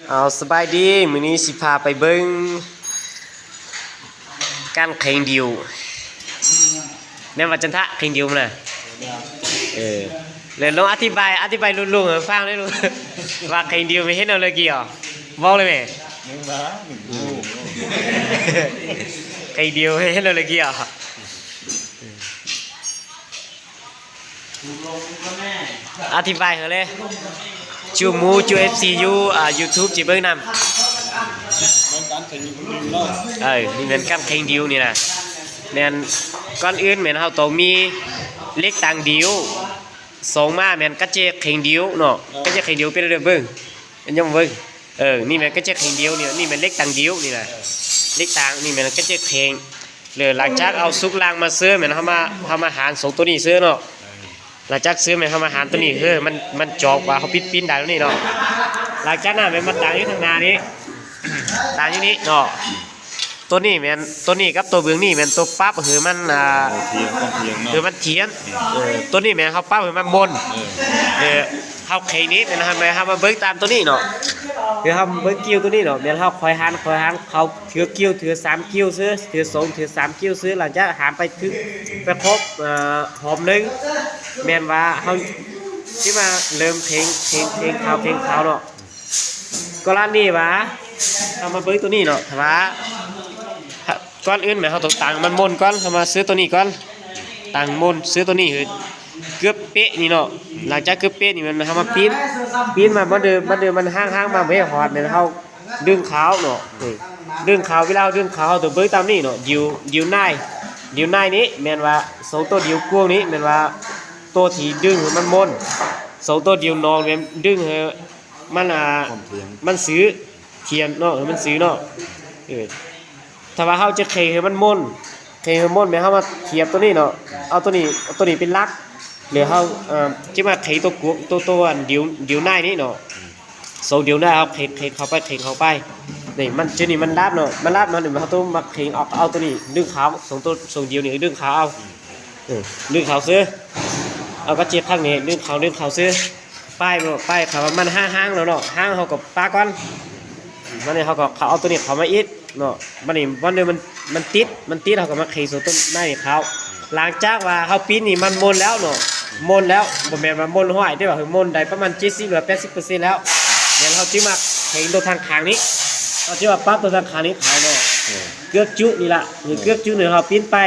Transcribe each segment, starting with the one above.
ເອົາ ສະບາຍດີ ມື້ນີ້ຊິພາໄປເບິ່ງການແຂ່ງດິວ ແມ່ນວ່າຈັນທະ ແຂ່ງດິວນະ ເອີ ແລ້ວລອງອະທິບາຍ ອະທິບາຍລຸງໆໃຫ້ຟັງແດ່ລຸງ ວ່າແຂ່ງດິວແມ່ນເຮັດແນວໃດກີ້ ເວົ້າເລີຍແມ່ ແຂ່ງດິວແມ່ນເຮັດແນວໃດກີ້ ອະທິບາຍເຂົາເລີຍ ຈູໝູ ຈູເອັຟຊີ ຢູ່ ອ່າ ຢູທູບຊິເບິ່ງນຳ ເອີ ນີ້ແມ່ນການແຂ່ງດິວນີ້ນະ ແມ່ນ ກ່ອນອື່ນແມ່ນເຮົາຕ້ອງມີເຫຼັກຕາງດິວ ສອງມາແມ່ນກະເຈກແຂ່ງດິວເນາະ ກະເຈກແຂ່ງດິວເປັນແນວໃດເບິ່ງ ຍອມເບິ່ງ ເອີ ນີ້ແມ່ນກະເຈກແຂ່ງດິວນີ້ ນີ້ແມ່ນເຫຼັກຕາງດິວນີ້ນະ ເຫຼັກຕາງ ນີ້ແມ່ນກະເຈກແຂ່ງ ແລ້ວຫຼັງຈາກເອົາສຸກລ່າງມາເຊີ ແມ່ນເຮົາມາ ເຮົາມາຫານສອງໂຕນີ້ເຊີເນາະ ຫຼັງຈາກເຊີແມ່ນເຮົາມາຫານໂຕນີ້ ເອີ ມັນ ມັນຈອບວ່າເຮົາປິ່ນ ປິ່ນໄດ້ໂຕນີ້ເນາະ ຫຼັງຈາກນັ້ນແມ່ນມາຕາງຢູ່ທາງໜ້ານີ້ ຕາງຢູ່ນີ້ເນາະ ໂຕນີ້ແມ່ນ ໂຕນີ້ກັບໂຕເບື້ອງນີ້ແມ່ນໂຕປັບໃຫ້ມັນ ອ່າ ເອີ ມັນທຽງເນາະ ໃຫ້ມັນທຽງ ເອີ ໂຕນີ້ແມ່ນເຮົາປັບໃຫ້ມັນມົນ ເອີ ເອີ ເຮົາແຂ່ງນີ້ແມ່ນເຮົາ ແມ່ນເຮົາມາເບິ່ງຕາມໂຕນີ້ເນາະ ຄືເຮົາເບິ່ງກິ້ວໂຕນີ້ເນາະ ແມ່ນເຮົາຄອຍຫັນ ຄອຍຫັນ ເຂົາ ເທື່ອກິ້ວ ເທື່ອສາມກິ້ວເຊີ ເທື່ອສອງ ເທື່ອສາມກິ້ວເຊີ ຫຼັງຈາກຫານໄປເຖິງ ໄປຄົບ ເອີ ຮອບໜຶ່ງ ແມ່ນວ່າເຮົາຊິມາເລີ່ມເພງ ເພງ ເພງຂາວ ເພງຂາວເນາະ ກໍລະນີວ່າ ເຮົາມາເບິ່ງໂຕນີ້ເນາະ ຖ້າວ່າ ກ່ອນອື່ນແມ່ນເຮົາຕ້ອງຕັ້ງມັນມົນກ່ອນ ເຮົາມາຊື້ໂຕນີ້ກ່ອນ ຕັ້ງມົນ ຊື້ໂຕນີ້ໃຫ້ເກືອບເປະນີ້ເນາະ ຫຼັງຈາກເກືອບເປະນີ້ແມ່ນເຮົາມາປີ້ນ ປີ້ນມາ ບັດເດີ ບັດເດີມັນຫ່າງໆມາບໍ່ຮອດແມ່ນເຮົາ ດຶງຂາວເນາະ ເອີ ດຶງຂາວ ເວລາເຮົາດຶງຂາວ ເຮົາຕ້ອງເບິ່ງຕາມນີ້ເນາະ ດິວ ດິວໃນ ດິວໃນນີ້ແມ່ນວ່າ ສອງໂຕດິວກວງນີ້ແມ່ນວ່າ ໂຕທີ່ດຶງໃຫ້ມັນມົນ ສອງໂຕດິວນອກແມ່ນດຶງໃຫ້ມັນ ອ່າ ມັນຊື່ ທຽນເນາະ ໃຫ້ມັນຊື່ເນາະ ເອີ ຖ້າວ່າເຮົາຈະເຄັ່ງໃຫ້ມັນມົນ ເຄັ່ງໃຫ້ມັນມົນແມ່ນເຮົາມາທຽບໂຕນີ້ເນາະ ເອົາໂຕນີ້ ເອົາໂຕນີ້ເປັນຫຼັກ ແລ້ວເຮົາ ເອີ ຈະມາເຄັ່ງໂຕກວງ ໂຕ ໂຕອັນດິວ ດິວໃນນີ້ເນາະ ສອງດິວໃນເຮົາເຄັ່ງ ເຄັ່ງເຂົ້າໄປ ເຄັ່ງເຂົ້າໄປ ນີ້ມັນ ຈຸດນີ້ມັນດັບເນາະ ມັນດັບເນາະ ນີ້ເຮົາຕ້ອງມາເຄັ່ງເອົາ ເອົາໂຕນີ້ດຶງຂາວ ສອງໂຕ ສອງດິວນີ້ດຶງຂາວເອົາ ເອີ ດຶງຂາວເຊີ ເອົາກະເຈັບຂ້າງນີ້ດຶງຂາວ ດຶງຂາວເຊີ ປ້າຍບໍ່ ປ້າຍ ຖ້າວ່າມັນຫ່າງໆແລ້ວເນາະ ຫ່າງເຮົາກໍປະກ່ອນ ບັດນີ້ເຮົາກໍເອົາໂຕນີ້ເຂົ້າມາອີກເນາະ ບັດນີ້ ບັດນີ້ມັນ ມັນຕິດ ມັນຕິດ ເຮົາກໍມາເຄັ່ງໂຕໃນນີ້ເຂົ້າ ຫຼັງຈາກວ່າເຮົາປີ້ນນີ້ມັນມົນແລ້ວເນາະ ມົນແລ້ວ ບໍ່ແມ່ນວ່າມົນຮ້ອຍເດ້ ວ່າມັນມົນໄດ້ປະມານເຈັດສິບ ຫຼື ແປດສິບເປີເຊັນແລ້ວ ແລ້ວເຮົາຈຶ່ງມາເຄັ່ງໂຕທາງຂ້າງນີ້ ເຮົາຈຶ່ງມາປັບໂຕທາງຂ້າງນີ້ເຂົ້າເນາະ ເກືອກຈຸນີ້ລະ ຫຼື ເກືອກຈຸນີ້ ເຮົາປີ້ນໄປ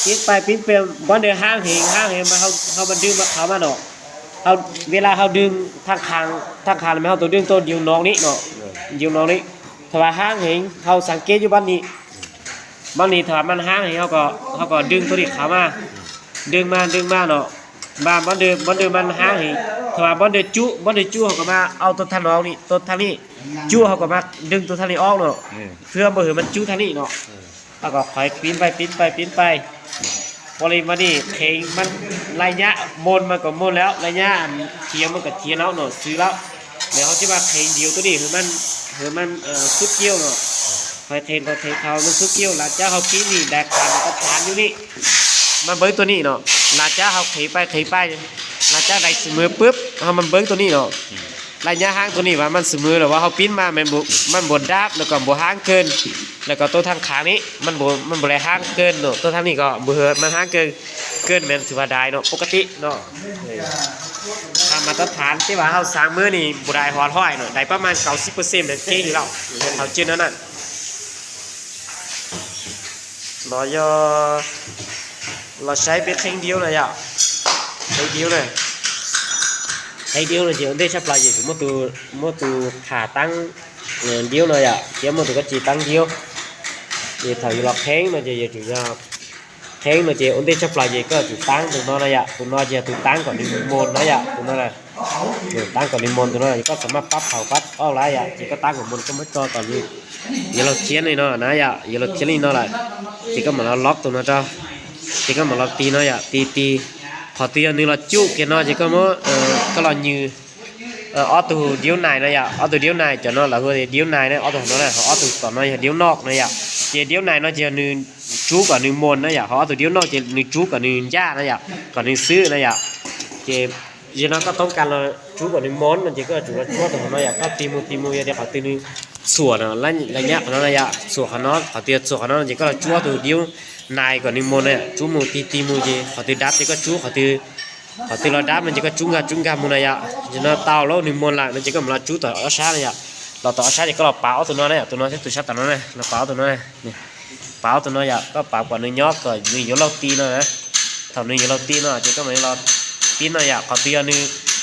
ປີ້ນໄປ ປີ້ນໄປ ບໍ່ໄດ້ຫ່າງແຮງ ຫ່າງແຮງມາ ເຮົາ ເຮົາມາດຶງມາເຂົ້າມາເນາະ ເຮົາ ເວລາເຮົາດຶງທາງຂ້າງ ທາງຂ້າງແມ່ນເຮົາຕ້ອງດຶງໂຕດິວນອກນີ້ເນາະ ດິວນອກນີ້ ຖ້າວ່າຫ່າງແຮງ ເຮົາສັງເກດຢູ່ບັດນີ້ ບັດນີ້ຖ້າວ່າມັນຫ່າງແຮງ ເຮົາກໍ ເຮົາກໍດຶງໂຕນີ້ເຂົ້າມາ ດຶງມາ ດຶງມາເນາະ ບາງ ບັດເດີ ບັດເດີມັນຫ່າງແຮງ ຖ້າວ່າບັດເດີຈຸ ບັດເດີຈຸ ເຮົາກໍມາເອົາໂຕທາງນອກນີ້ ໂຕທາງນີ້ ຈຸ ເຮົາກໍມາດຶງໂຕທາງນີ້ອອກເນາະ ເພື່ອບໍ່ໃຫ້ມັນຈຸທາງນີ້ເນາະ ເຮົາກໍຄ່ອຍປີ້ນໄປ ປີ້ນໄປ ປີ້ນໄປ ພໍດີມານີ້ເຄັ່ງມັນ ໄລຍະມົນມັນກໍມົນແລ້ວ ໄລຍະອັນທຽມມັນກໍທຽມແລ້ວເນາະ ຊື່ແລ້ວ ແລ້ວເຮົາຈະມາເຄັ່ງດິວໂຕນີ້ໃຫ້ມັນ ໃຫ້ມັນ ເອີ ສຸດກ້ຽວເນາະ ຄ່ອຍເຄັ່ງ ຄ່ອຍເຄັ່ງເຂົ້າໃຫ້ມັນສຸດກ້ຽວ ຫຼັງຈາກເຮົາປີ້ນນີ້ໄດ້ຄ່າມາດຕະຖານຢູ່ນີ້ ມາເບິ່ງໂຕນີ້ເນາະ ຫຼັງຈາກເຮົາເຄັ່ງໄປ ເຄັ່ງໄປ ຫຼັງຈາກໄດ້ສະເໝີປຶບ ເຮົາມາເບິ່ງໂຕນີ້ເນາະ ໄລຍະຫ່າງໂຕນີ້ວ່າມັນສະເໝີ ຫຼືວ່າເຮົາປີ້ນມາແມ່ນບໍ່ ມັນບໍ່ດັບ ແລ້ວກໍບໍ່ຫ່າງເກີນ ແລ້ວກໍໂຕທາງຂ້າງນີ້ມັນບໍ່ ມັນບໍ່ໄດ້ຫ່າງເກີນເນາະ ໂຕທາງນີ້ກໍບໍ່ໃຫ້ມັນຫ່າງເກີນ ເກີນແມ່ນຖືວ່າໄດ້ເນາະ ປົກກະຕິເນາະ ເອີ ຕາມມາດຕະຖານທີ່ວ່າເຮົາສ້າງມື້ນີ້ບໍ່ໄດ້ຮອດຮ້ອຍເນາະ ໄດ້ປະມານເກົ້າສິບເປີເຊັນແມ່ນເກັ່ງຢູ່ແລ້ວ ເຮົາຈື່ແນວນັ້ນ ລອຢໍ ລາວໃຊ້ເປັນແທ່ງດຽວນະຢາ ແທ່ງດຽວນະ ແທ່ງດຽວນະ ຈະເດຊະປລາເຢ ໝົດຕູ ໝົດຕູຂາຕັ້ງ ເອີ ດຽວນະຢາ ຈະໝົດຕູກະຈີຕັ້ງດຽວ ເດຖາຢູ່ລັອກແທ່ງນະ ຈະຢູ່ຈາ ແທ່ງນະ ຈະອົນເດຊະປລາເຢ ກໍຢູ່ຕັ້ງຕົງນັ້ນນະຢາ ຕົງນັ້ນຈະຢູ່ຕັ້ງກ່ອນນິມົນນະຢາ ຕົງນັ້ນນະ ເອີ ຕັ້ງກ່ອນນິມົນຕົງນັ້ນ ກໍສາມາດປັບເຂົ້າປັບອອກໄດ້ຢາ ຈະກໍຕັ້ງຂອງມັນກໍມາຈໍ່ຕໍ່ນີ້ ຢາລອກຄຽນນີ້ເນາະນະຢາ ຢາລອກຄຽນນີ້ເນາະລະ ຈະກໍມາລອກຕົງນັ້ນເຈົ້າ ຈະກໍມາລອກຕີເນາະຢາ ຕີ ຕີ ພໍຕີອັນໜຶ່ງລະຈຸກຽເນາະ ຈະກໍມາ ເອີ ກໍລອງຍື ເອີ ອອກໂຕດຽວໃນນະຢາ ອອກໂຕດຽວໃນເຈົ້າເນາະ ລະເຮີດດຽວໃນນະ ອອກໂຕນັ້ນນະ ອອກໂຕຕໍ່ເນາະ ດຽວນອກນະຢາ ຈະດຽວໃນເນາະ ຈະໜຶ່ງຈຸກວ່າໜຶ່ງມົນນະຢາ ເຮົາອອກໂຕດຽວນອກ ຈະໜຶ່ງຈຸກວ່າໜຶ່ງຢານະຢາ ກວ່າໜຶ່ງຊື້ນະຢາ ຈະ Yno kau tong kan lo chu kuan ni mon, no ces kau chu lo chu tu no ya, kau ti mu ti mu ya, ti kau ti ni sua no, la la nya no ya, sua no, kau ti sua no, ces kau lo chu tu diu nai kuan ni mon ya, chu mu ti ti mu ces kau ti dap, ces kau chu kau ti kau ti lo dap no, ces kau chu nga chu nga mu no ya. Yno tau lo ni mon la no, ces kau ma lo chu tu o sa no ya. Lo tu o sa ces kau lo pa o tu no na, tu no ces tu sa tu no na, lo pa o tu no na. Pau tu no ya, kau pau kuan ni nyo, kau ni yo lo ti no na. Thau ni yo lo ti no, ces kau ma lo pi no ya, kau ti yo ni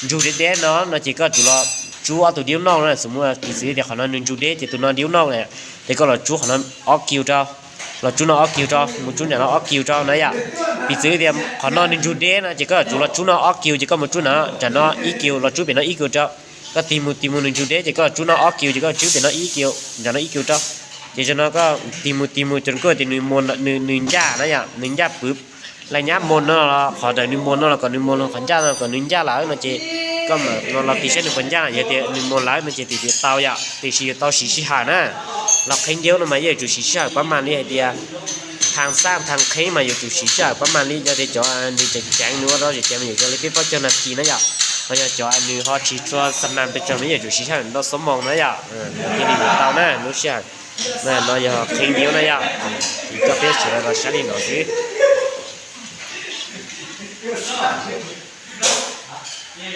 nju de de no, no ces kau chu lo chu o tu diu no na. Sum mu ti si de kau no ni nju de, ces tu no diu no na. Ces kau lo chu kau no o kiu to. Lo chu no o kiu to, mu chu no o kiu to no ya. Pi si de kau no ni nju de no, ces kau chu lo chu no o kiu, ces kau mu chu no ja no i kiu, lo chu pe no i kiu to. Kau ti mu ti mu ni nju de, ces kau chu no o kiu, ces kau chu pe no i kiu, ja no i kiu to. Ces yno kau ti mu ti mu chu kau ti ni mon ni ni ja no ya, ni ja pup. La nya mon no, kau da ni mon no, kau ni mon kau ja no, kau ni ja la no, ces kau ma no lo ti se ni kau ja, ya ti ni mon la no, ces ti ti tau ya, ti si tau si si ha na. Lo kheng diu no ma ye chu si si ha, pa ma ni ya. ທາງຊ້າງທາງເຄງມາຢູ່ຈຸຊີຊາປະມານນີ້ ເຈົ້າໄດ້ເຈາະອັນນີ້ແຈງໆ ຫຼືວ່າເຮົາຈະແຈງມາຢູ່ເຈົ້າເລີຍ ເປັນເພາະເຈົ້າໜ້າທີ່ນະຢາ ເຮົາຢາກເຈາະອັນນີ້ ເຮົາຊິໂທລະສັບນຳໄປເຈົ້າແມ່ນຢູ່ຈຸຊີຊາ ດອກສະໝອງນະຢາ ເອີ ທີ່ນີ້ຢູ່ເຕົານະ ລູຊຽນ ນະ ເນາະ ຢາກເຄງດຽວນະຢາ ອືມ ກໍເປັນເສືອລາຊາລີນອກຊິ.